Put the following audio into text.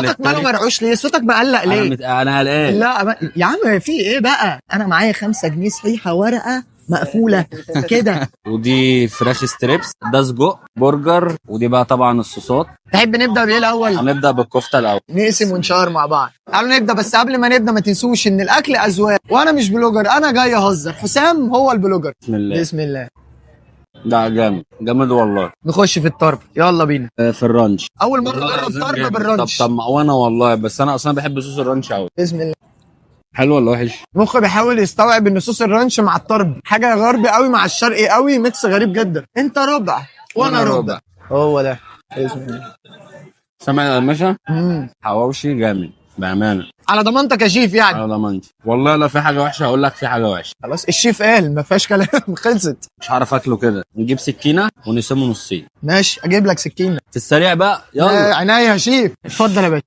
صوتك ماله للتاني. مرعوش ليه؟ صوتك مقلق انا ليه؟ انا قلقان. لا يا عم في ايه بقى؟ انا معايا 5 جنيه صحيحه، ورقة مقفولة كده. ودي فراخ strips، ده سجق برجر، ودي بقى طبعا الصوصات. تحب نبدا بايه الاول؟ هنبدا بالكفته الاول. نقسم ونشار مع بعض. تعالوا نبدا، بس قبل ما نبدا ما تنسوش ان الاكل اذواق، وانا مش blogger، انا جاي اهزر. حسام هو ال blogger. بسم الله. بسم الله. ده جامد جامد والله. نخش في الطرب، يلا بينا. في ال ranch. اول مرة والله اجرب العظيم طرب جامد. بال ranch. طب وانا والله، بس انا اصلا بحب صوص ال ranch قوي. بسم الله. حلو ولا وحش؟ مخي بيحاول يستوعب ان صوص ال ranch مع الطرب حاجة غربي قوي مع الشرقي قوي، mix غريب جدا. انت ربع وانا ربع. هو ده. بسم الله. سامع القرمشه؟ حواوشي جامد بامانه. على ضمانتك يا شيف يعني. على ضمانتي والله، لو في حاجة وحشة هقول لك في حاجة وحشة. خلاص الشيف قال ما فيهاش كلام. خلصت. مش هعرف اكله كده. نجيب سكينة ونقسمه نصين. ماشي، اجيب لك سكينة في السريع بقى، يلا. عناية يا شيف. اتفضل يا باشا.